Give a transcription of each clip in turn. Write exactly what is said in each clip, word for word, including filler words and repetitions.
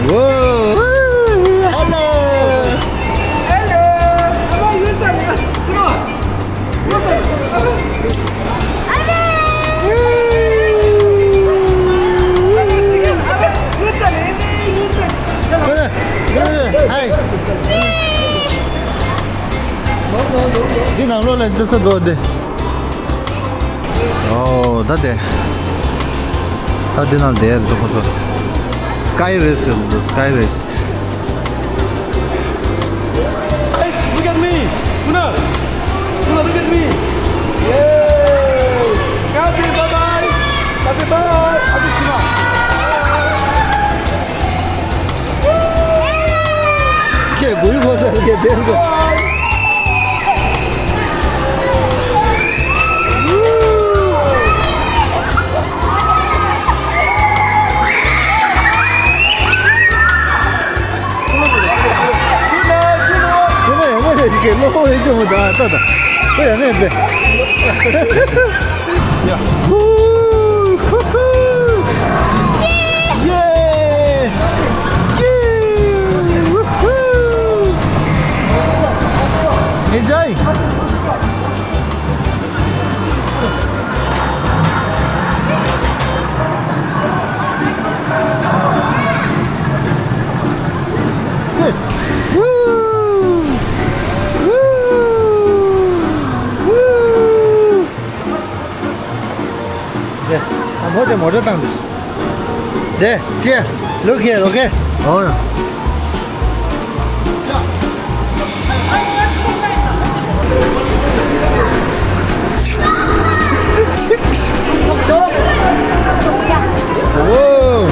Whoa! Hello! Hello! Hi. འདི་ནང་ལོགས་ལ་འཛུལ་ས་འདུག་སྟེ། ཨོ། ད་དེ། ད་འདི་ནང་བསྡད་འདུག་ཁོ་ཚོ། Sky Race ཟེར་འདུག Sky Race། Guys, look at me! Muna! Muna, look at me! Yay! Kate, bye-bye! Kate, bye! Kate, bye! ཁྱེད་དགུའི་ཕོ་གསར་གྱི་དེར་གོ། ཁྱོད་ཡང་ངོ་ཤེས་ཀྱི་བློ་ཁོག་ཡིན་ཅུང་མི་འདུག་ཨ་ལྟ་དང་། ཁྱོད་ཡང་ངས་འབད། ཡ། ཧུ། ཧུ་ཧུ། ཡེ། ཡེ། ཧུ་ཧུ། Enjoy. Good. Woo! Woo! Woo! 네, 아, 모자, 모자 당. 네, 제, look here, okay? 어. Whoa.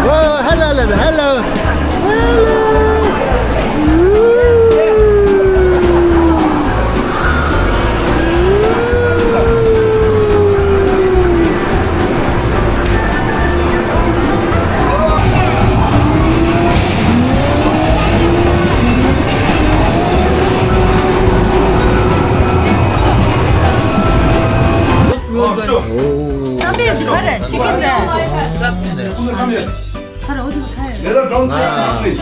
Whoa, hello, hello, hello. Oh, sure. Sambil juga ada chicken rice. Come here. Let us don't say nothing.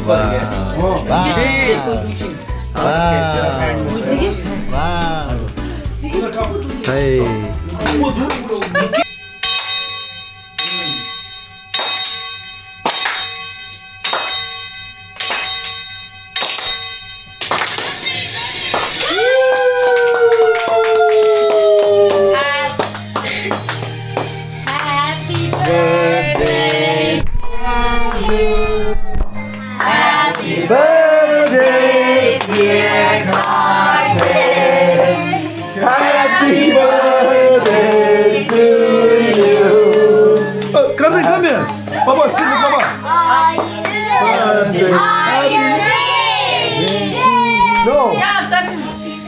Wow. Wow. Wow. Hey. Happy birthday to you. Happy birthday, dear Karthik. Happy birthday to you. Uh, Karthik, come here. Papa, sit with Papa. Are you ready? No.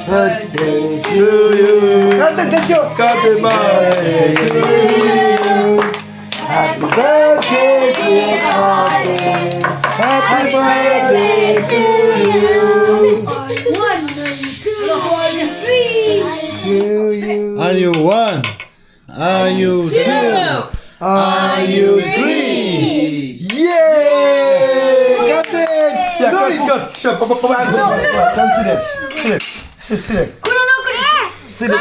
Birthday to you. Karthik, that's your Karthik, birthday to you. Happy birthday, dear Karthik. Happy birthday to you. One, two, three. To you. Are you one? Are you two? Are you three? Yay! Karthik! Yeah, cut, cut. Sure, papa, papa, come sit there. Sit there. Sit, sit there. Sit there.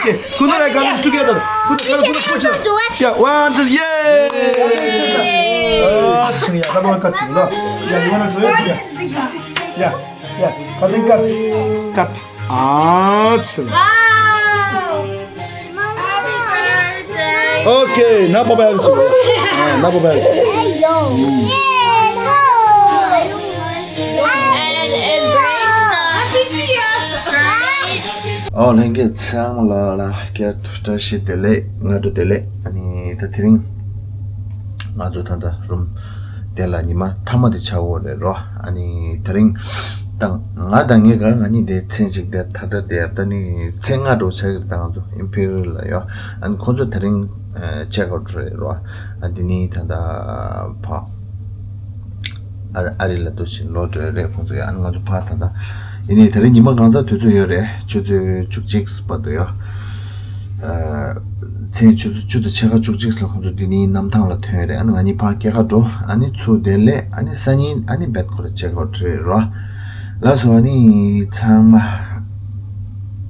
Okay. Kunal, Karthik together. Kunal, Karthik, Kunal, push it. Yeah, one, two, yay! Ah, yeah, that one cut. Yeah, you wanna do it? Yeah. Yeah, yeah. Karthik, cut. Cut. Ah, sure. Wow! Happy birthday! Okay, now Papa helps you. Ah, now Papa helps you. And embrace the happy tears. ཨོ་ལྷན་རྒྱས་ཚང་མ་ལ་ལ་བསྐྱར་དུ་བཀྲ་ཤིས་བདེ་ལེགས། སྔ་དྲོ་བདེ་ལེགས། ཨ་ནི་ད་དེ་རིང་ང་ཚོ་ད་ལྟ་རུམ་དེ་ལ་ཉི་མ་མཐའ་མ་དེ་ཆགས་ཡོད་རེད་རོ། ཨ་ནི་དེ་རིང་དང་ང་དང་ངའི་ག་ང་གཉིས་དེ་མཚན་གཅིག་དེ་ད་ལྟ་དེ་ད་ནི་མཚན་ལྔ་འགྲོ་ཆགས་ཀྱི་རེད། ད་ང་ཚོ་ཨིམ་ཕི་རི་ལ་ཡོད། ཨ་ནི་ཁོ་ཚོ་དེ་རིང་ཅེག་ཨའུཊ་རེད་རོ། ཨ་འདི་ནི་ད་ལྟ་ཕ། ཨ་རི་ཨ་རི་ལ་འདུག་ཕྱིན་ལོག་འགྲོ་ཡ་རེད་ཁོང་ཚོ་ཡ། ཨ་ནི་ང་ཚོ་ཕར་ད་ལྟ་ཡིན་ནའི་དེ་རིང་ཉི་མ་གང་ཚ་དུས་ཚོད་ཡོད་རེད། ཆུ་ཚོད་བཅུ་གཅིག་བར་དུ་ཡོད། མཚན་ཆུ་ཚོད་བཅུ་དང་ཕྱེད་ཀ་བཅུ་གཅིག་ལ་ཁོང་ཚོ་འདི་ནས་གནམ་ཐང་ལ་ཐོན་རེད། ཨ་ནི་ང་གཉིས་ཕར་སྐྱེལ་ག་འགྲོ། ཨ་ནི་ཚུར་དེ་ལས་ཨ་ནི་སང་ཉིན་ཨ་ནི་བེད་ཁོ་ར་ཅེག་ཨའུཊ་རེད་རོ། ལགས་སོ། ཨ་ནི་ཚང་མ་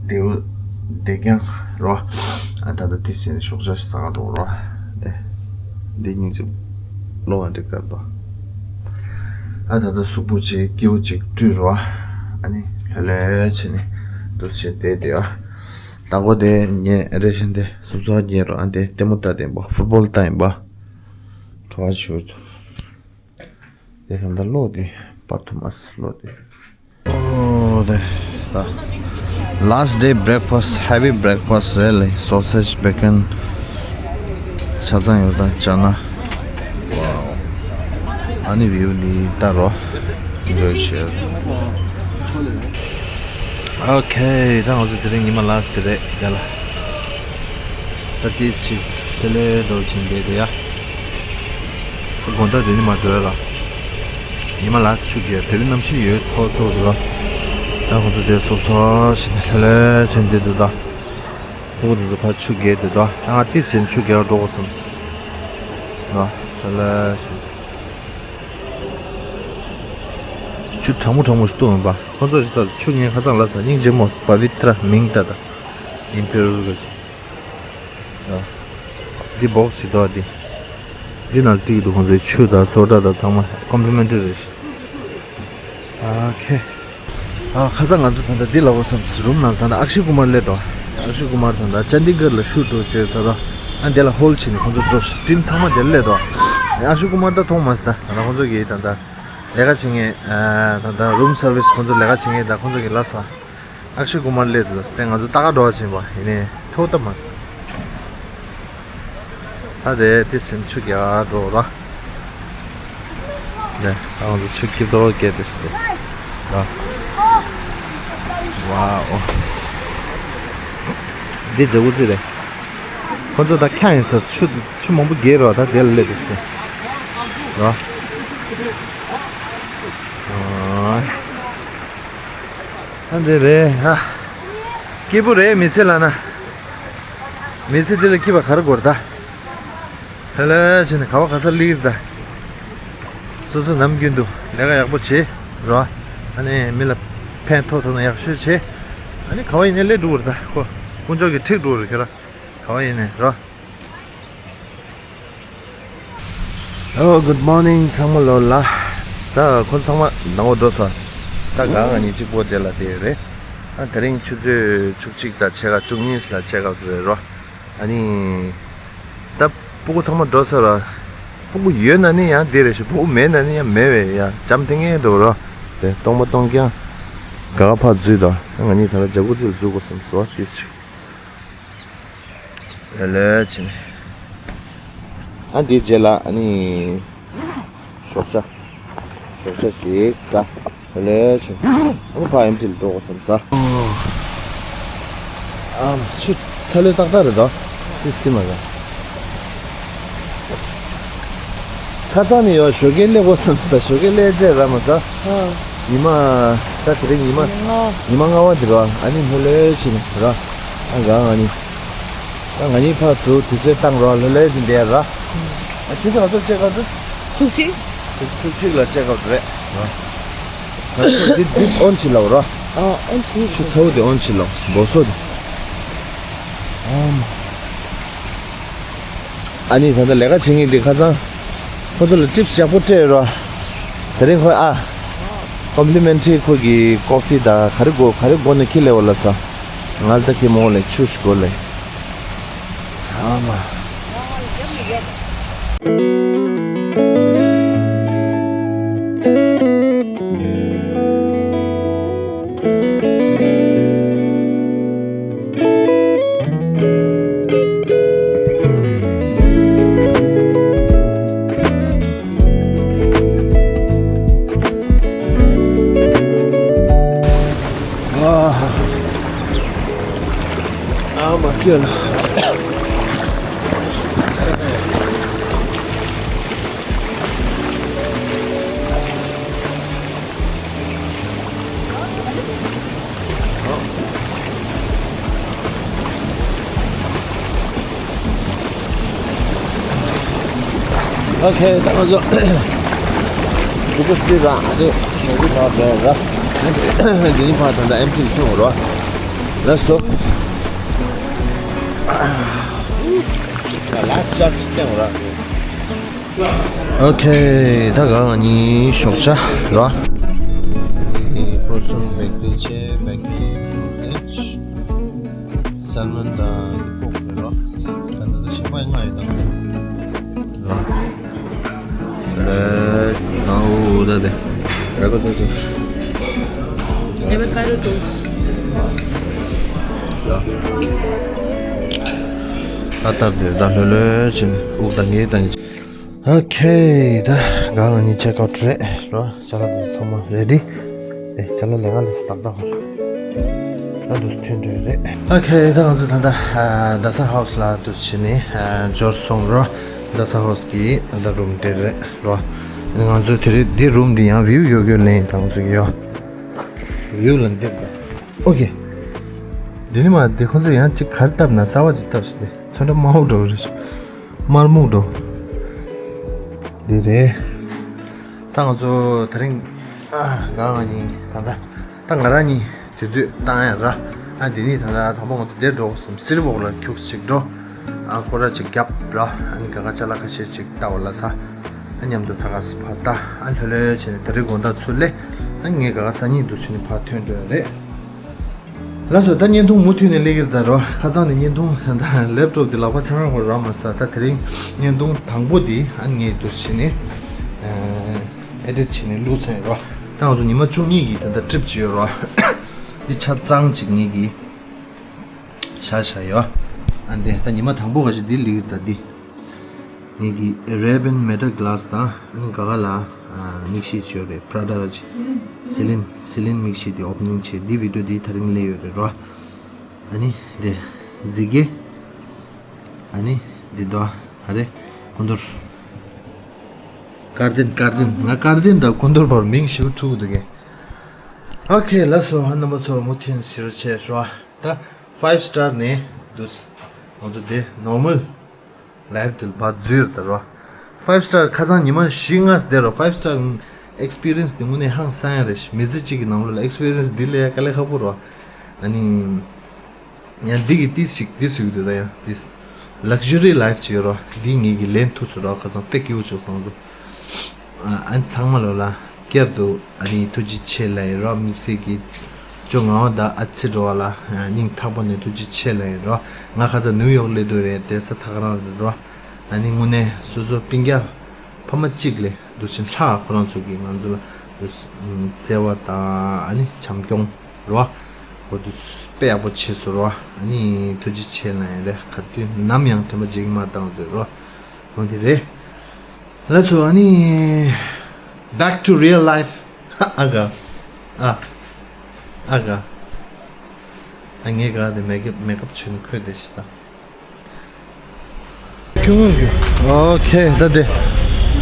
བདེ་བོ་བདེ་རྐྱང་རོ། ཨ་ད་ལྟ་དེ་བྱས་ནས་ཞོགས་ཇ་ཟ་ག་འགྲོ་རོ། དེ་འདི་སྙིང་རྗེ་བློ་བ་འགྲིག་གར་དོ། ཨ་ད་ལྟ་གཟུགས་པོ་ཅིག་སྐྱིད་པོ་ཅིག་བཀྲུས་རོ། ཨ་ནི་ལྷོད་ལྷོད་བྱས་ནས་འདུག་བྱས་བསྡད་བསྡད་ཡོད། དང་པོ་དེ་ངས་རེ་བཞིན་དེ་སོབ་སོབ་རྒྱག་རོགས། ཨ་དེ་ལྟད་མོ་ལྟ་བསྡད་པ། ཕུཊ་བོལ་ལྟ་ཡིན་པ། བྲོ་བ་ཞུ། དེ་ད་ལྟ་གློག་དེ་སྤར་ཐུབ་མ་སོང་། གློག་དེ། ཨོ་དེ་ད། Last day breakfast, heavy breakfast རེད་ལེ། Sausage, bacon ཆ་ཚང་ཡོད། ད་ཅ་ན། Wow. ཨ་ནི་བིའུ་འདི་ལྟ་རོགས། Enjoy བྱེད། ཨོ་ཁེ། ད་ང་ཚོ་དེ་རིང་ཉི་མ་ལ་སི་ཊི་རེད་རྒན་ལགས། ད་ཏིས་ཅིག་དེ་ལས་འགྲོ་ཕྱིན་བསྡད་དེ་ཡ། དགོང་དག་དེ་ནི་མ་འགྲོ་ཡ་ལ། ཉི་མ་ལ་སི་ཊི་ཆུ་རྐྱལ་བོད་པའི་གནམ་གཤིས་ཡོད་ཚོགས་ཚོགས་འདུག་ལ། ད་ཁོང་ཚོ་དེ་སོབ་སོབ་བྱས་ནས་ལྷོད་ལྷོད་བྱས་བསྡད་འདུག་ད། ཕྲུ་གུ་དེ་ཚོ་ཕར་ཆུ་རྐྱལ་དེ་དོ། ང་ཏིས་བྱས་ནས་ཆུ་རྐྱལ་འགྲོ་དགོས་བསམས། ང་ད་ལ་ཞིག་ཆུ་གྲང་མོ་གྲང་མོ་ཞིག་བཏུང་ཡོང་པ། ཁོ་ཚོ་ཞིག་ད་ཆུ་ངའི་ཁ་སང་ལ་ས་སྙིང་རྗེ་མོ་པ་བི་ཏྲ་མིང་ད་ད། ཨིམ་པེ་རལ་ག་ཅིག་འདི་བོག་སི་ཞིག་འདུག་འདི། འདི་ནང་བཀྲིས་འདུག་ཁོང་ཚོའི་ཆུ་དང་སོ་ཌ་དང་ཚང་མ་ཀོམ་པི་ལི་མེན་ཊི་རི་རེད་ཤག་ཨོ་ཁེ། ཨ་ཁ་སང་ང་ཚོ་ད་ལྟ་འདི་ལ་འོ་བསམ་རུམ་ནང་ད་ལྟ་ཨག་ཤི་ཀུ་མར་སླེབས་འདུག་ཨག་ཤི་ཀུ་མར་ད་ལྟ་ཅན་དི་གར་ལ་ཤུ་ཊི་བྱས་ཚར་རོ། ཨ་འདི་ལ་ཧོལ་བྱས་ནས་ཁོང་ཚོ་འགྲོ་ཤག་ཊིམ་ཚང་མ་འདིར་སླེབས་འདུག་ཨག་ཤི་ཀུ་མར་ད་མཐོང་མ་སོང་། ད་ད་ལྟ་ཁོང་ཚོ་གིས་ད་ལྟ་ལས་ཀ་བྱེད་མཁན། ཨ་ད་ལྟ་རུམ་སར་བི་སི་ཁོང་ཚོ་ལས་ཀ་བྱེད་མཁན་ད་ཁོང་ཚོ་གིས་ལབ་སོང་། ཨག་ཤི་ཀུ་མར་སླེབས་འདུག་ཟེར་ཏེ། ང་ཚོ་ལྟ་ག་འགྲོ་བ་བྱེད་པ་ཡིན་ནའི་ཐུག་ཐབས་མ་སོང་། ད་དེ་དེ་སེམས་ཆུ་རྒྱག་འགྲོ་ར། ནས་ང་ཚོ་ཆུ་ཁྱི་ཏོ་སྐད་དེ་ཟེར། ར། ཝའོ། འདི་ཇ་ཀུ་ཟི་རེད། ཁོ་ཚོ་ད་ཁྱང་ཡིན་ཟེར། ཆུ་ཆུ་མང་པོ་རྒྱག་རོགས། ད་དེ་ལ་སླེབས་དེ་ཟེར། ར། ཨ། ཨ་འདི་རེད་ཨ། སྐྱིད་པོ་རེད་མི་ཚེ་ལ་ན། མི་ཚེ་འདི་ལ་སྐྱིད་པ་ག་རེ་དགོས་རེད་ད། ལྷོད་ལྷོད་བྱས་ནས་ག་བ་ག་ས་སླེབས་ཀྱི་རེད་ད། སོ་སོ་ནམ་རྒྱུན་དུ་ལས་ཀ་ཡག་པོ་བྱེད་རོགས། ཨ་ནི་མི་ལ་ཕན་ཐོགས་ཐུབ་ན་ཡག་ཤོས་བྱེད། ཨ་ནི་ག་བ་ཡིན་ནའི་སླེབས་འགྲོ་གི་རེད་ད། ཁོ་དཀོན་མཆོག་གིས་ཁྲིད་འགྲོ་གི་རེད་ཁྱོད་རང་། ག་བ་ཡིན་ནའི་རོགས། ཨོ། Good morning ཚང་མ་ལོ་ལ། ད་ཁོ་ཚང་མ་ནང་ལ་འགྲོ་སོང་། ད་ག་ང་གཉིས་གཅིག་པོ་དེ་ལ་བསྡད་ཡོད་རེད། ཨ་དེ་རིང་ཆུ་ཚོད་བཅུ་གཅིག་དང་ཕྱེད་ཀ་བཅུ་གཉིས་ལ་ཅེག་ཨའུཊ་རེད་རོ། ཨ་ནི་ད་སྤུ་གུ་ཚང་མ་འགྲོ་སོང་ར། སྤུ་གུ་ཡོད་ན་ནི་ཡང་བསྡད་རེད་ཤག་སྤུ་གུ་མེད་ན་ནི་ཡང་མེད་པས་ཡང་འཇམ་ཐིང་ངེ་འགྲོ་རོ། དེ་སྟོང་པ་སྟོང་རྐྱང་ག་ག་ཕར་འཛུལ་དང་། ང་གཉིས་ད་ལ་ཇ་ཀུ་ཟི་ལ་འཛུལ་དགོས་བསམ་སོང་། ཏིས་ཅིག་ལོས་ལོས་བྱས་ནས། ཨ་འདིའི་རྗེས་ལ་ཨ་ནི་ཞོགས་ཇ། ཞོགས་ཇ་ཞིག་ཟ། ལོས་ལོས་བྱས་ནས་ཨ་ནི་ཕར་ཨེམ་ཊི་ལ་འགྲོ་དགོས་བསམ་ས། ཨ་མ་ཆུ་ཚ་ལོས་ཏག་ཏག་རེད་དོ། ཏི་སི་མ་ར། ཁ་སང་ནས་ཡོད་ཞོགས་ཀས་སླེབས་དགོས་བསམ་སོང་། ད་ཞོགས་ཀས་སླེབས་རྗེས་ར་མ་ཟ། ཨ། ཉི་མ། ད་དེ་རིང་ཉི་མ། ཉི་མ་ལྔ། ཉི་མ་ལྔ་པ་འདི་ར། ཨ་ནི་ལྷོད་ལྷོད་བྱས་ནས་ར། ཨ་ག་ང་ནི། ད་ང་གཉིས་ཕར་ཚུར་དུས་ཚོད་བཏང་རོགས། ལྷོད་ལྷོད་བྱས་བསྡད་ར། ཨ་ཕྱི་ཚེས་ང་ཚོ་ཅེག་ཨའུཊ་རེད། བཅུ་གཅིག་བཅུ་གཅིག་ལ་ཅེག་ཨའུཊ་རེད་ར། ང་ཚོ་འདི་འདི་ཨོན་བྱེད་ལབ་ར། ཨ་ཨོན་བྱེད། ཆུ་ཚ་བོ་དེ་ཨོན་བྱེད་ལབ། སྦོ་སོ་དེ། ཨ་མ། ཨ་ནི་ད་ལྟ་ལས་ཀ་བྱེད་མཁན་འདི་ཁ་སང་ཁོ་ཚོ་ལ་ཊིབ་སི་ཡག་པོ་སྤྲད་རོགས། དེ་རིང་ཁོས་ཨ། ཀོམ་པི་ལི་མེན་ཊི་རི་ཁོ་གི་ཀོ་ཕི་དང་ག་རེ་དགོས་ག་རེ་དགོས་ན་ཁྱེར་སླེབས་པ་ལབ་སོང་། ང་ལ་ད་ཁྱེར་མ་འོང་ལབ། ཆུ་ཞིག་དགོས་ལབ། ཨ་མ། ཨ་མ་སྐྱོ་ལ། ཨོ་ཁེ། ད་ང་ཚོ་ཅུ་ཀུ་སི་ཊི་ར་ཨ་དེ་ཞོགས་ཀྱི་ནང་དེ་ར། འདི་ནི་ཕར་ད་ལྟ་ཨེམ་ཊི་ཐོན་རོ། Let's go. It's my last shot. ཐོན་རོ། ཨོ་ཁེ། ད་ག་ང་གཉིས་ཞོགས་ཇ་ར། ཨི་པོར་ཤོན་བེག་རི་ཆེ་བེག་རི་ཆེ། སལ་མོན་དང་པོག་རེད་རོ། ད་ད་ད་ཞིམ་པ་ལྔ་ཡོད་དང་རོ། ལེ་ནའོ་ད་དེ་རེ་བ་ད་དེ་ཨེ་བོ་ཀ་ཌོ་ཊོ་སི་ཊི། ཡ། ད་ལྟར་དེ་ད་ལྷོད་ལྷོད་བྱས་ནས་དབུགས་ད་ངེས་ད་ངེས། ཨོ་ཁེ། ད་ག་ང་གཉིས་ཅེག་ཨའུ་ཊི་རེད་རོ། ཅ་ལག་དེ་ཚང་མ་རེ་ཌི། ཨེ་ཅ་ལག་ལས་ང་ལས་སྟབས་ད་ཧོ། ད་དུ་ཐོན་འགྲོ་རེད། ཨོ་ཁེ། ད་ང་ཚོ་ད་ལྟ་ཨ་རྡ་ས་ཧའུ་སི་ལ་དུ་ཕྱིན་ནས་ཨ་འབྱོར་སོང་རོ། རྡ་ས་ཧའུ་སི་གི་ད་ལྟ་རུམ་དེ་རེད་རོ། ང་ཚོ་དེ་རིང་འདི་རུམ་འདི་ཡང་བིའུ་ཡོད་ཡོད་ལེན་ད་ང་ཚོ་གི་ཡོ། བིའུ་ལ་འདེབས་ད། ཨོ་ཁེ། འདི་ནི་མ་འདི་ཁོང་ཚོ་ཡང་གཅིག་གར་བཏབ་ན་གསར་བ་ཅིག་བཏབ་ཤི་ཏེ་ཚོན་ཁྲ་དམར་པོ་འགྲོ་གི་རེད་ཤག་དམར་སྨུག་འགྲོ། འདི་རེད། ད་ང་ཚོ་དེ་རིང་ཨ་ག་ང་གཉིས་ད་ལྟ་ད་ང་རང་གཉིས་དུས་ཚོད་བཏང་ཡ་ར། ཨ་འདི་ནི་ད་ལྟ་དང་པོ་ང་ཚོ་འདིར་འགྲོ་དགོས་བསམ། སིར་བོག་ལ་ཁྱུག་ཅིག་འགྲོ། ཨ་སྐོར་ར་ཅིག་རྒྱབ་ར། ཨ་ནི་ག་ག་ཅ་ལག་ཁ་ཤས་ཅིག་ལྟ་བ་ལ་ས། ཨ་མཉམ་དུ་ད་ག་ས་ཕར་ལྟ། ཨ་ལྷོད་ལྷོད་བྱས་ནས་དེ་རིང་དགོང་དག་ཚུར་སླེབས། ཨ་ངས་ག་ག་ས་གཉིས་འདུག་བྱས་ནས་ཕར་ཐོན་འགྲོ་ཡ་རེད། ལགས་སོ། ད་བརྙན་ཐུང་མུ་མཐུད་ནས་སླེབས་ཀྱི་རེད་ད་རོ། ཁ་སང་ནས་བརྙན་ཐུང་ད་ལེབ་ཊོབ་དེ་ལག་པ་འཆང་རང་ཁོ་རང་མ་ཟ། ད་དེ་རིང་བརྙན་ཐུང་དང་པོ་དེ་ཨ་ངས་འདུག་བྱས་ནས་ཨེ་ཌིཊ་བྱས་ནས་བླུགས་ཚར་ཡིན་རོ། ད་ང་ཚོ་ཉི་མ་བཅུ་གཉིས་ཀྱི་ད་ལྟ་ཊི་རིབ་ཅིག་ཡོད་རོ། འདི་ཆ་ཚང་ཅིག་ངེད་ཀྱིས་བཞག་བཞག་ཡོད། ཨ་འདི་ད་ཉི་མ་དང་པོ་ག་ཞིག་འདི་སླེབས་ཀྱི་རེད་ད་འདི། ངེད་ཀྱི་རེ་བན་མེ་ཊལ་གི་ལཱ་སི་དང་ཨ་ནི་ག་ག་ལ་ཨ་མིག་ཤེལ་ཅིག་ཡོད་རེད། པྲ་ཌ་གི་ཅིག་སི་ལིན་སི་ལིན་མིག་ཤེལ་དེ་ཨོ་པ་ནིང་བྱས། འདི་བི་ཌི་ཡོ་འདི་དེ་རིང་སླེབས་ཡོད་རེད་རོ། ཨ་ནི་དེ་ཛི་གེ། ཨ་ནི་འདི་དོ་ཨ་རེ་ཀོན་ཏུར། ཀར་ཏན་ཀར་ཏན། ང་ཀར་ཏན་དང་ཀོན་ཏུར་བར་མིང་ཞིག་འཁྲུག་འདུག་གས། ཨོ་ཁེ། ལགས་སོ། ཨ་རྣམ་པ་ཚོ་མུ་མཐུད་ཟེར་བྱས་རོ། ད་ཕའིབ་སི་ཊར་ནས་འདུག་ང་ཚོ་དེ་ནོར་མལ་ལའིབ་དེ་ལ་ཕར་འཛུལ་ཡོད་ད་རོ། ཕའིབ་སི་ཊར་ཁ་སང་ཉི་མ་བཞི་ལྔ་བསྡད་རོ། ཕའིབ་སི་ཊར་ཨེག་སི་པི་རི་ཡན་སི་དེ་དངོས་གནས་ཧང་སང་ཡ་རེད། མི་ཚེ་གཅིག་གི་ནང་ལོགས་ལ་ཨེག་སི་པི་རི་ཡན་སི་འདི་ལས་ཡ་དཀའ་ལས་ཁག་པོ་རོ། ཨ་ནི་ཡང་འདི་གི་ཏིས་ཞིག་ཏིས་ཞིག་འདུག་ད་ཡང་ཏིས་ལག་ཇུ་རི་ལའིབ་ཅིག་ཡོད་རོ། འདི་ངེད་ཀྱི་ལེན་ཐུབ་སོང་རོ། ཁ་སང་དཔེ་སྐྱིད་པོ་བྱུང་སོང་འདུག་ཨ་ནི་ཚང་མ་ལོ་ལ་བསྐྱར་དུ་ཨ་ནི་ཐུགས་རྗེ་ཆེ་ལབ་ཡིན་རོ། དམིགས་བསལ་གྱི་ཅོ་ང་བ་དང་ཨ་ཚེ་འགྲོ་བ་ལ་སྙིང་ཐག་པ་ནས་ཐུགས་རྗེ་ཆེ་ལབ་ཡིན་རོ། ང་ཁ་སང་ནིའུ་ཡོག་སླེབས་དུས་རེད། དེ་ས་ཐག་རང་རེད་རོ། ཨ་ནི་དངོས་གནས་སོ་སོ་སྤུན་ཀྱག་ཕ་མ་གཅིག་ལས་འདུག་ཕྱིན་ལྷག་ཁོ་རང་ཚོ་གིས་ང་ཚོ་ལ་འདུག་བརྩེ་བ་དང་ཨ་ནི་བྱམས་སྐྱོང་རོ། འོ་འདུག་དཔེ་ཡག་པོ་བྱས་སོང་རོ། ཨ་ནི་ཐུགས་རྗེ་ཆེ་ལབ་ཡིན་རེད། ག་དུས་ནམ་ཡང་དྲན་པ་བརྗེད་ཀྱི་མ་བཏང་ཟེར་རོ། འོ་འདི་རེད། ལགས་སོ། ཨ་ནི་back to real life. ཨ་ག་ཨ་ཨ་ག་ཨ་ངས་ག་དེ་མེག་ཨབ་མེག་ཨབ་བྱུང་ཁོས་དེ་ཤི་ས། ཁྱོད་ངོས་ཀྱི་ཨོ་ཁེ། ད་དེ་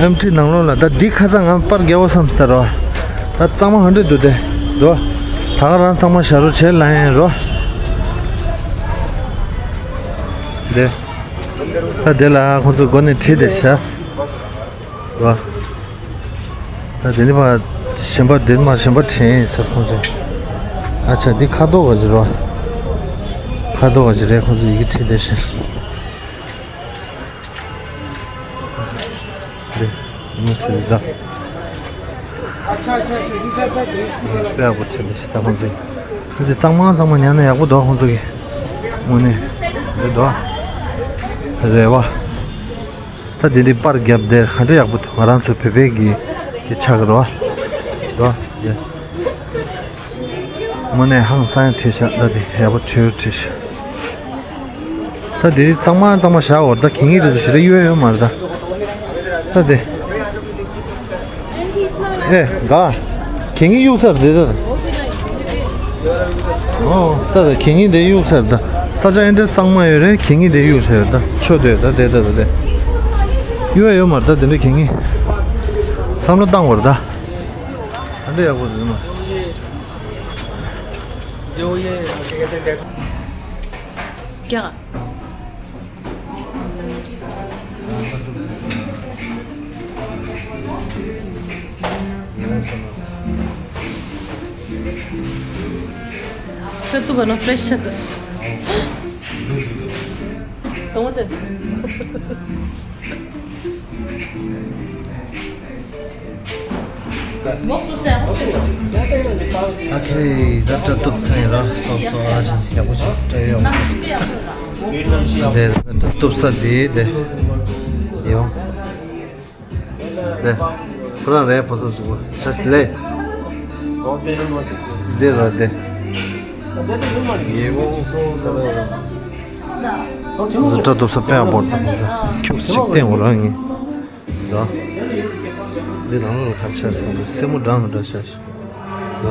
ཨེམ་ཊི་ནང་ལོགས་ལ་ད་འདི་ཁ་སང་ང་པར་རྒྱག་འོ་བསམ་སྟེ་རོ། ད་གཙང་མ་ག་འདྲ་འདུག་དེ་དོ། ད་ག་རང་གཙང་མ་བཞག་རོགས་བྱེད་ལབ་ཡིན་རོ། དེ་ད་དེ་ལ་ཁོང་ཚོ་སྒོ་ནས་ཁྲིད་དེ་བཞག་རོ། ད་དེ་ནི་མ་གཞན་པ་དེ་མ་གཞན་པ་དྲན་ཟེར་ཁོང་ཚོས། ཨ་ཅག་འདི་ཁ་དོག་ག་ཅི་རོ། ཁ་དོག་ག་ཅི་རེད། ཁོང་ཚོས་ཡི་གེ་བྲིས་བསྡད་ཤག་འདི་མི་བྲིས་ད། དཔེ་ཡག་པོ་བྲིས་འདི་ཤི་ད་ཁོང་ཚོས། འདི་གཙང་མ་གཙང་མ་ཉར་ན་ཡག་པོ་འདུག་ཁོང་ཚོ་གི་དངོས་གནས་འདི་འདུག་རེད་བ། ད་འདི་འདི་པར་བརྒྱབ་བསྡད། ག་འདྲ་ཡག་པོ་འདུག་ང་རང་ཚོ་བོད་པའི་གི་འདི་ཆགས་ཀྱི་རེད་བ། འདུག་འདི། དངོས་གནས་ཧང་སང་བྲིས་ཤག་ད་འདི་ཡག་པོ་བྲིས་བྲིས་ཤག་ད་འདི་གཙང་མ་གཙང་མ་བཞག་འོ། ད་གད་སྙིགས་དེ་ཚོ་ཞེ་དྲག་གཡུག་ཡ་ཡོད་མ་རེད་ད། ད་འདི། ཨེ་ག་གད་སྙིགས་གཡུག་ས་རེད་ད། ཨོ་ད་ད་གད་སྙིགས་དེ་གཡུག་ས་རེད་ད། ས་ཆ་ཨེ་འདྲ་གཙང་མ་ཡོད་རེད། གད་སྙིགས་དེ་གཡུག་ས་ཡོད་ད། ཆོ་དེ་ད་དེ་ད་ད་དེ། གཡུག་ཡ་ཡོད་མ་རེད་ད་དེ་འདྲ་གད་སྙིགས། བསམ་བློ་བཏང་དགོས་རེད་ད། ད་འདི་ཡག་པོ་རེད་མ། क्या? ཤ་ཏུ་བ་ན་ཕྲེ་ཤ་ས་ཤི། དང་བ་དེ། ཨ་ཁེ། ད་སྐྲ་གཏུབ་ཚར་ཡིན་ར། སོ་སོ་ཨ་ཅེ་ཡག་པོ་ཞིག་སྤྲད་ཡོང་། དེ་ད་སྐྲ་གཏུབ་ས་དེ་དེ་ཡོང་། དེ་ཁོ་རང་རེད། ཕོ་སོ་ཟུག་པ་ཤ་ལེ། དེ་ར་དེ། ཡེ་བོ་ས་ར། ཁོ་ཚོ་སྐྲ་གཏུབ་ས་དཔེ་ཡག་པོ་རེད། ད་ཁོ་ཚོ་ཁྱུག་ཅིག་བསྟན་འོ་རང་ཡིན། ད་འདི་ནང་ལོགས་ལ་གར་ཆགས་སོང་། སེན་མོ་འདྲ་མི་འདྲ་ཆགས་ཤག་ད་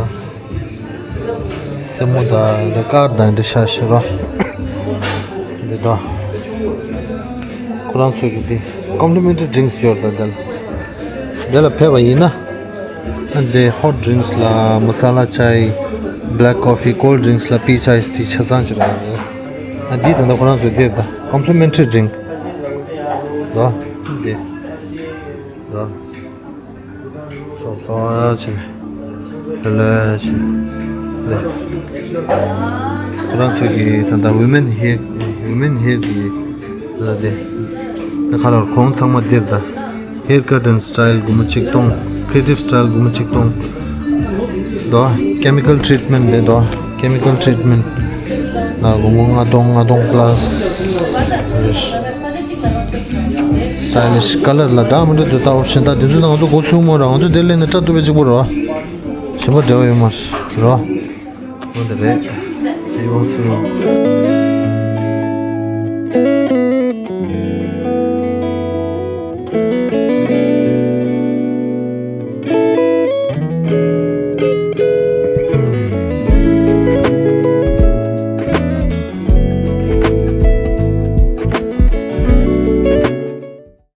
སེན་མོ་དང་འདི་དཀར་དང་འདི་ཆགས་ཤག་ར། འདི་ད་ཁོ་རང་ཚོ་གི་འདི་complimentary drinks ཡོད་རེད། ད་འདི་ལ་འདི་ལ་ཕེབས་པ་ཡིན་ན། འདི་hot drinks ལ་masala chai, black coffee, cold drinks ལ་peach iced tea ཆ་ཚང་ཅིག་རག་རེད། ཨ་འདི་ད་ལྟ་ཁོ་རང་ཚོ་འདིར་ད་complimentary drink ལ་འདི་ལ་སོ་སོ་ཆེ་ལ་ཆེ་ལ་ཁོ་རང་ཚོ་གི་ད་ལྟ་women hair, women hair གི་ལ་དེ། ད་ཁ་ལོར་གོང་ཚང་མ་འདིར་ད། Haircut and style དགུ་མོ་གཅིག་སྟོང་། Creative style དགུ་མོ་གཅིག་སྟོང་། དོ། chemical treatment དེ་དོ། chemical treatment ལ་དགུ་མོ་ལྔ་སྟོང་། ལྔ་སྟོང་plus stylish color ལ་འདྲ་མི་འདྲ་དེ་ལྟ་option ད་དེ་ཚོ་ད་ང་ཚོ་གོ་ཆུང་མོ་ར། ང་ཚོ་དེ་ལས་ནས་སྐྲ་གཏུབ་པའི་གཅིག་པོ་ར། གཞན་པ་འབྲེལ་བ་ཡོད་མ་རེད་ར། འོ་དེ་རེད། ཡིད་འོང་སུ།